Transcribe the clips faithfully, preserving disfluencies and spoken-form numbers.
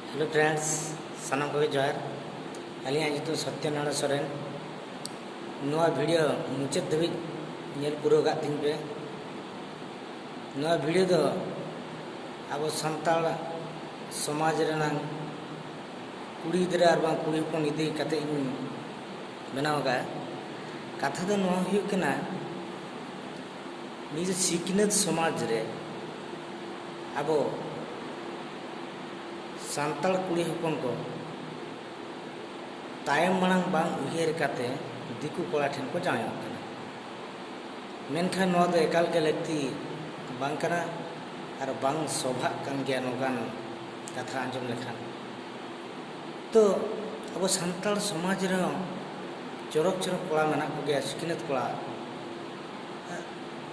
Hello friends, ᱥᱟᱱᱟᱢ ᱠᱚᱜᱮ ᱡᱚᱦᱟᱨ᱾ ᱟᱹᱞᱤᱧᱟᱜ ᱧᱩᱛᱩᱢ ᱥᱚᱛᱭᱚᱱᱟᱨᱟᱭᱚᱬ ᱥᱚᱨᱮᱱ᱾ ᱱᱚᱣᱟ video ᱢᱩᱪᱟᱹᱫ ᱫᱷᱟᱹᱵᱤᱡ ᱧᱮᱞ ᱯᱩᱨᱟᱹᱣ ᱠᱟᱜ ᱛᱤᱧ ᱯᱮ᱾ ᱱᱚᱣᱟ video ᱫᱚ ᱟᱵᱚ ᱥᱟᱱᱛᱟᱲ ᱥᱚᱢᱟᱡᱽ ᱨᱮᱱᱟᱝ ᱠᱩᱲᱤ ᱜᱤᱫᱽᱨᱟᱹ ᱟᱨ ᱵᱟᱝ ᱠᱩᱲᱤ ᱦᱚᱯᱚᱱ ᱤᱫᱤ ᱠᱟᱛᱮ ᱤᱧ ᱵᱮᱱᱟᱣ ᱟᱠᱟᱫᱼᱟ᱾ ᱠᱟᱛᱷᱟ ᱫᱚ ᱱᱚᱣᱟ ᱦᱩᱭᱩᱜ ᱠᱟᱱᱟ, ᱱᱤᱡᱮ ᱥᱤᱠᱷᱱᱟᱹᱛ ᱥᱚᱢᱟᱡᱽ ᱨᱮ ᱟᱵᱚ ᱥᱟᱱᱛᱟᱲ ᱠᱩᱲᱤ ᱦᱚᱯᱚᱱ ᱠᱚ ᱛᱟᱭᱚᱢ ᱢᱟᱲᱟᱝ ᱵᱟᱝ ᱩᱭᱦᱟᱹᱨ ᱠᱟᱛᱮ ᱫᱤᱠᱩ ᱠᱚᱲᱟ ᱴᱷᱮᱱ ᱠᱚ ᱡᱟᱶᱟᱭᱚᱜ ᱠᱟᱱᱟ᱾ ᱢᱮᱱᱠᱷᱟᱱ ᱱᱚᱣᱟ ᱫᱚ ᱮᱠᱟᱞ ᱜᱮ ᱞᱟᱹᱠᱛᱤ ᱵᱟᱝ ᱠᱟᱱᱟ ᱟᱨ ᱵᱟᱝ ᱥᱚᱵᱷᱟᱜ ᱠᱟᱱ ᱜᱮᱭᱟ ᱱᱚᱝᱠᱟᱱ ᱠᱟᱛᱷᱟ ᱟᱸᱡᱚᱢ ᱞᱮᱠᱷᱟᱱ᱾ ᱛᱚ ᱟᱵᱚ ᱥᱟᱱᱛᱟᱲ ᱥᱚᱢᱟᱡᱽ ᱨᱮᱦᱚᱸ ᱪᱚᱨᱚᱠ ᱪᱚᱨᱚᱠ ᱠᱚᱲᱟ ᱢᱮᱱᱟᱜ ᱠᱚᱜᱮᱭᱟ, ᱥᱤᱠᱷᱱᱟᱹᱛ ᱠᱚᱲᱟ᱾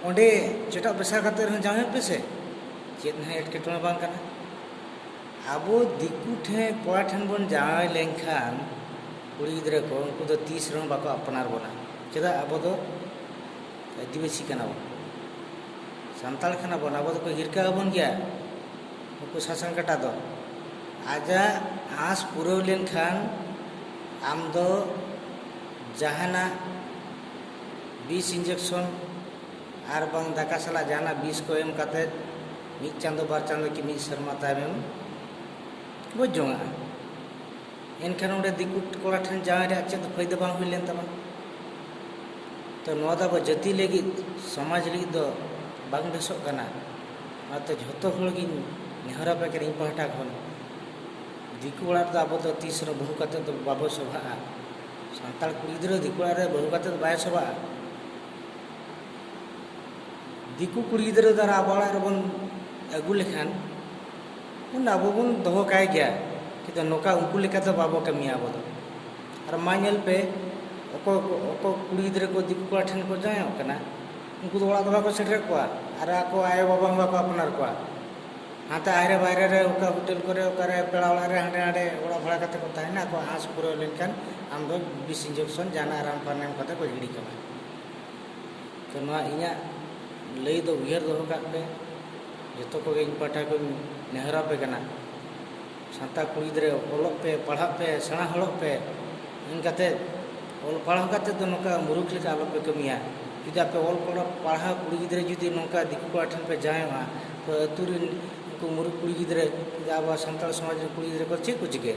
ᱚᱸᱰᱮ ᱪᱮᱴᱟᱜ ᱯᱮᱥᱟ ᱠᱟᱛᱮ ᱨᱮᱦᱚᱸ ᱡᱟᱶᱟᱭᱚᱜ ᱯᱮᱥᱮ, ᱪᱮᱫ ᱦᱚᱸ ᱮᱴᱠᱮᱴᱚᱬᱮ ᱵᱟᱝ ᱠᱟᱱᱟ᱾ ᱟᱵᱚ ᱫᱤᱠᱩ ᱴᱷᱮᱱ, ᱠᱚᱲᱟ ᱴᱷᱮᱱ ᱵᱚᱱ ᱡᱟᱶᱟᱭ ᱞᱮᱱᱠᱷᱟᱱ ᱠᱩᱲᱤ ᱜᱤᱫᱽᱨᱟᱹ ᱠᱚ, ᱩᱱᱠᱩ ᱫᱚ ᱛᱤᱥ ᱨᱮᱦᱚᱸ ᱵᱟᱠᱚ ᱟᱯᱱᱟᱨ ᱵᱚᱱᱟ᱾ ᱪᱮᱫᱟᱜ? ᱟᱵᱚ ᱫᱚ ᱟᱹᱫᱤᱵᱟᱹᱥᱤ ᱠᱟᱱᱟ ᱵᱚᱱ, ᱥᱟᱱᱛᱟᱲ ᱠᱟᱱᱟ ᱵᱚᱱ, ᱟᱵᱚ ᱫᱚᱠᱚ ᱦᱤᱨᱠᱟᱹ ᱟᱵᱚᱱ ᱜᱮᱭᱟ ᱩᱱᱠᱩ ᱥᱟᱥᱟᱝ ᱠᱟᱴᱟ ᱫᱚ᱾ ᱟᱡᱟᱜ ᱟᱸᱥ ᱯᱩᱨᱟᱹᱣ ᱞᱮᱱᱠᱷᱟᱱ ᱟᱢ ᱫᱚ ᱡᱟᱦᱟᱱᱟᱜ ᱵᱤᱥ injection ᱟᱨ ᱵᱟᱝ ᱫᱟᱠᱟ ᱥᱟᱞᱟᱜ ᱡᱟᱦᱟᱱᱟᱜ ᱵᱤᱥ ᱠᱚ ᱮᱢ ᱠᱟᱛᱮ ᱢᱤᱫ ᱪᱟᱸᱫᱚ, ᱵᱟᱨ ᱪᱟᱸᱫᱚ ᱠᱤ ᱢᱤᱫ ᱥᱮᱨᱢᱟ ᱛᱟᱭᱚᱢᱮᱢ ᱜᱚᱡ ᱡᱚᱝᱟᱜᱼᱟ᱾ ᱮᱱᱠᱷᱟᱱ ᱚᱸᱰᱮ ᱫᱤᱠᱩ ᱠᱚᱲᱟ ᱴᱷᱮᱱ ᱡᱟᱶᱟᱭ ᱨᱮᱭᱟᱜ ᱪᱮᱫ ᱯᱷᱟᱭᱫᱟ ᱵᱟᱝ ᱦᱩᱭ ᱞᱮᱱ ᱛᱟᱢᱟ? ᱛᱚ ᱱᱚᱣᱟ ᱫᱚ ᱟᱵᱚ ᱡᱟᱹᱛᱤ ᱞᱟᱹᱜᱤᱫ, ᱥᱚᱢᱟᱡᱽ ᱞᱟᱹᱜᱤᱫ ᱫᱚ ᱵᱟᱝ ᱵᱮᱥᱚᱜ ᱠᱟᱱᱟ᱾ ᱚᱱᱟᱛᱮ ᱡᱷᱚᱛᱚ ᱦᱚᱲ ᱜᱤᱧ ᱱᱮᱦᱚᱨ ᱟᱯᱮ ᱠᱟᱱᱟ ᱤᱧ ᱯᱟᱦᱴᱟ ᱠᱷᱚᱱ, ᱫᱤᱠᱩ ᱚᱲᱟᱜ ᱨᱮᱫᱚ ᱟᱵᱚ ᱫᱚ ᱛᱤᱥ ᱨᱮᱦᱚᱸ ᱵᱟᱹᱦᱩ ᱠᱟᱛᱮ ᱫᱚ ᱵᱟᱵᱚ ᱥᱚᱵᱷᱟᱜᱼᱟ᱾ ᱥᱟᱱᱛᱟᱲ ᱠᱩᱲᱤ ᱜᱤᱫᱽᱨᱟᱹ ᱫᱤᱠᱩ ᱚᱲᱟᱜ ᱨᱮ ᱵᱟᱹᱦᱩ ᱠᱟᱛᱮ ᱫᱚ ᱵᱟᱭ ᱥᱚᱵᱷᱟᱜᱼᱟ᱾ ᱫᱤᱠᱩ ᱠᱩᱲᱤ ᱜᱤᱫᱽᱨᱟᱹ ᱫᱚ ᱟᱵᱚ ᱚᱲᱟᱜ ᱨᱮᱵᱚᱱ ᱟᱹᱜᱩ ᱞᱮᱠᱷᱟᱱ, ᱩᱱ ᱟᱵᱚ ᱵᱚᱱ ᱫᱚᱦᱚ ᱠᱟᱭ ᱜᱮᱭᱟ, ᱠᱤᱱᱛᱩ ᱱᱚᱝᱠᱟ ᱩᱱᱠᱩ ᱞᱮᱠᱟ ᱫᱚ ᱵᱟᱵᱚ ᱠᱟᱹᱢᱤᱭᱟ ᱟᱵᱚ ᱫᱚ᱾ ᱟᱨ ᱢᱟ ᱧᱮᱞ ᱯᱮ, ᱚᱠᱚᱭ ᱠᱚ, ᱚᱠᱚᱭ ᱠᱩᱲᱤ ᱜᱤᱫᱽᱨᱟᱹ ᱠᱚ ᱫᱤᱠᱩ ᱠᱚᱲᱟ ᱴᱷᱮᱱ ᱠᱚ ᱡᱟᱶᱟᱭᱚᱜ ᱠᱟᱱᱟ, ᱩᱱᱠᱩ ᱫᱚ ᱚᱲᱟᱜ ᱫᱚ ᱵᱟᱠᱚ ᱥᱮᱴᱮᱨᱮᱫ ᱠᱚᱣᱟ᱾ ᱟᱨ ᱟᱠᱚ ᱟᱭᱳ ᱵᱟᱵᱟ ᱦᱚᱸ ᱵᱟᱠᱚ ᱟᱯᱱᱟᱨ ᱠᱚᱣᱟ᱾ ᱦᱟᱱᱛᱮ ᱟᱭᱨᱮ ᱵᱟᱭᱨᱮ ᱨᱮ, ᱚᱠᱟ ᱦᱳᱴᱮᱞ ᱠᱚᱨᱮ, ᱚᱠᱟᱨᱮ ᱯᱮᱲᱟ ᱚᱲᱟᱜ ᱨᱮ, ᱦᱟᱸᱰᱮ ᱱᱟᱰᱮ ᱚᱲᱟᱜ ᱵᱷᱟᱲᱟ ᱠᱟᱛᱮ ᱠᱚ ᱛᱟᱦᱮᱱᱟ᱾ ᱟᱠᱚ ᱟᱸᱥ ᱯᱩᱨᱟᱹᱣ ᱞᱮᱱᱠᱷᱟᱱ ᱟᱢ ᱫᱚ ᱵᱤᱥ injection, ᱡᱟᱦᱟᱱᱟᱜ ᱨᱟᱱ ᱯᱷᱟᱱ ᱮᱢ ᱠᱟᱛᱮ ᱠᱚ ᱦᱤᱲᱤᱧ ᱠᱟᱢᱟ᱾ ᱛᱚ ᱱᱚᱣᱟ ᱤᱧᱟᱹᱜ ᱞᱟᱹᱭ ᱫᱚ ᱩᱭᱦᱟᱹᱨ ᱫᱚᱦᱚ ᱠᱟᱜ ᱯᱮ, ᱡᱚᱛᱚ ᱠᱚᱜᱮ ᱤᱧ ᱯᱟᱦᱴᱟ ᱠᱷᱚᱱ ᱱᱮᱦᱚᱨ ᱟᱯᱮ ᱠᱟᱱᱟ᱾ ᱥᱟᱱᱛᱟᱲ ᱠᱩᱲᱤ ᱜᱤᱫᱽᱨᱟᱹ ᱚᱞᱚᱜ ᱯᱮ, ᱯᱟᱲᱦᱟᱜ ᱯᱮ, ᱥᱮᱬᱟ ᱦᱚᱲᱚᱜ ᱯᱮ᱾ ᱮᱱᱠᱟᱛᱮ ᱚᱞ ᱯᱟᱲᱦᱟᱣ ᱠᱟᱛᱮ ᱫᱚ ᱱᱚᱝᱠᱟ ᱢᱩᱨᱩᱠᱷ ᱞᱮᱠᱟ ᱟᱞᱚᱯᱮ ᱠᱟᱹᱢᱤᱭᱟ᱾ ᱡᱩᱫᱤ ᱟᱯᱮ ᱚᱞ ᱯᱟᱲᱦᱟᱣ, ᱯᱟᱲᱦᱟᱣ ᱠᱩᱲᱤ ᱜᱤᱫᱽᱨᱟᱹ ᱡᱩᱫᱤ ᱱᱚᱝᱠᱟ ᱫᱤᱠᱩ ᱠᱚᱲᱟ ᱴᱷᱮᱱ ᱯᱮ ᱡᱟᱶᱟᱭᱚᱜᱼᱟ, ᱛᱚ ᱟᱹᱛᱩ ᱨᱮᱱ ᱩᱱᱠᱩ ᱢᱩᱨᱩᱠᱷ ᱠᱩᱲᱤ ᱜᱤᱫᱽᱨᱟᱹ, ᱡᱩᱫᱤ ᱟᱵᱚ ᱥᱟᱱᱛᱟᱲ ᱥᱚᱢᱟᱡᱽ ᱨᱮᱱ ᱠᱩᱲᱤ ᱜᱤᱫᱽᱨᱟᱹ ᱠᱚ ᱪᱮᱫ ᱠᱚ ᱪᱤᱠᱟᱹᱭᱟ?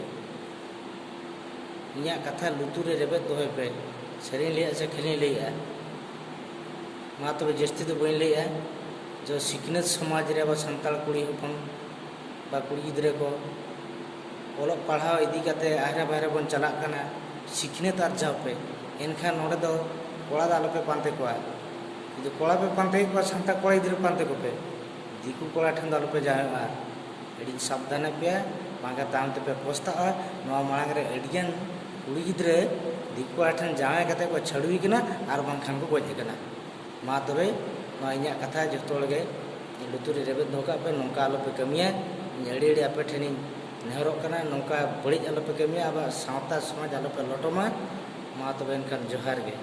ᱤᱧᱟᱹᱜ ᱠᱟᱛᱷᱟ ᱞᱩᱛᱩᱨ ᱨᱮ ᱨᱮᱵᱮᱫ ᱫᱚᱦᱚᱭ ᱯᱮ᱾ ᱥᱟᱹᱨᱤᱧ ᱞᱟᱹᱭᱮᱫᱼᱟ ᱥᱮ ᱠᱷᱟᱹᱞᱤᱧ ᱞᱟᱹᱭᱮᱫᱼᱟ? ᱢᱟ ᱛᱚᱵᱮ ᱡᱟᱹᱥᱛᱤ ᱫᱚ ᱵᱟᱹᱧ ᱞᱟᱹᱭᱮᱫᱼᱟ᱾ ᱡᱚ ᱥᱤᱠᱷᱱᱟᱹᱛ ᱥᱚᱢᱟᱡᱽ ᱨᱮ ᱟᱵᱚ ᱥᱟᱱᱛᱟᱲ ᱠᱩᱲᱤ ᱦᱚᱯᱚᱱ ᱵᱟ ᱠᱩᱲᱤ ᱜᱤᱫᱽᱨᱟᱹ ᱠᱚ ᱚᱞᱚᱜ ᱯᱟᱲᱦᱟᱣ ᱤᱫᱤ ᱠᱟᱛᱮ ᱟᱦᱨᱮ ᱵᱟᱦᱨᱮ ᱵᱚᱱ ᱪᱟᱞᱟᱜ ᱠᱟᱱᱟ, ᱥᱤᱠᱷᱱᱟᱹᱛ ᱟᱨᱡᱟᱣ ᱯᱮ᱾ ᱮᱱᱠᱷᱟᱱ ᱱᱚᱰᱮ ᱫᱚ ᱠᱚᱲᱟ ᱫᱚ ᱟᱞᱚᱯᱮ ᱯᱟᱱᱛᱮ ᱠᱚᱣᱟ᱾ ᱡᱩᱫᱤ ᱠᱚᱲᱟ ᱯᱮ ᱯᱟᱱᱛᱮᱭᱮᱫ ᱠᱚᱣᱟ, ᱥᱟᱱᱛᱟᱲ ᱠᱚᱲᱟ ᱜᱤᱫᱽᱨᱟᱹ ᱯᱟᱱᱛᱮ ᱠᱚᱯᱮ, ᱫᱤᱠᱩ ᱠᱚᱲᱟ ᱴᱷᱮᱱ ᱫᱚ ᱟᱞᱚᱯᱮ ᱡᱟᱶᱟᱭᱚᱜᱼᱟ᱾ ᱟᱹᱰᱤᱧ ᱥᱟᱵᱫᱷᱟᱱᱮᱫ ᱯᱮᱭᱟ, ᱵᱟᱝᱠᱷᱟᱱ ᱛᱟᱭᱚᱢ ᱛᱮᱯᱮ ᱯᱚᱥᱛᱟᱜᱼᱟ᱾ ᱱᱚᱣᱟ ᱢᱟᱲᱟᱝ ᱨᱮ ᱟᱹᱰᱤᱜᱟᱱ ᱠᱩᱲᱤ ᱜᱤᱫᱽᱨᱟᱹ ᱫᱤᱠᱩ ᱠᱚᱲᱟ ᱴᱷᱮᱱ ᱡᱟᱶᱟᱭ ᱠᱟᱛᱮ ᱠᱚ ᱪᱷᱟᱹᱰᱣᱤ ᱠᱟᱱᱟ ᱟᱨ ᱵᱟᱝᱠᱷᱟᱱ ᱠᱚ ᱜᱚᱡ ᱟᱠᱟᱱᱟ᱾ ᱢᱟ ᱛᱚᱵᱮ, ᱱᱚᱣᱟ ᱤᱧᱟᱹᱜ ᱠᱟᱛᱷᱟ ᱡᱚᱛᱚ ᱦᱚᱲ ᱜᱮ ᱞᱩᱛᱩᱨ ᱨᱮ ᱨᱮᱵᱮᱫ ᱫᱚᱦᱚ ᱠᱟᱜ ᱯᱮ, ᱱᱚᱝᱠᱟ ᱟᱞᱚᱯᱮ ᱠᱟᱹᱢᱤᱭᱟ᱾ ᱤᱧ ᱟᱹᱰᱤ ᱟᱹᱰᱤ ᱟᱯᱮ ᱴᱷᱮᱱᱤᱧ ᱱᱮᱦᱚᱨᱚᱜ ᱠᱟᱱᱟ, ᱱᱚᱝᱠᱟ ᱵᱟᱹᱲᱤᱡ ᱟᱞᱚᱯᱮ ᱠᱟᱹᱢᱤᱭᱟ, ᱟᱵᱚᱣᱟᱜ ᱥᱟᱶᱛᱟ ᱥᱚᱢᱟᱡᱽ ᱟᱞᱚᱯᱮ ᱞᱚᱴᱚᱢᱟ᱾ ᱢᱟ ᱛᱚᱵᱮ ᱮᱱᱠᱷᱟᱱ ᱡᱚᱦᱟᱨ ᱜᱮ᱾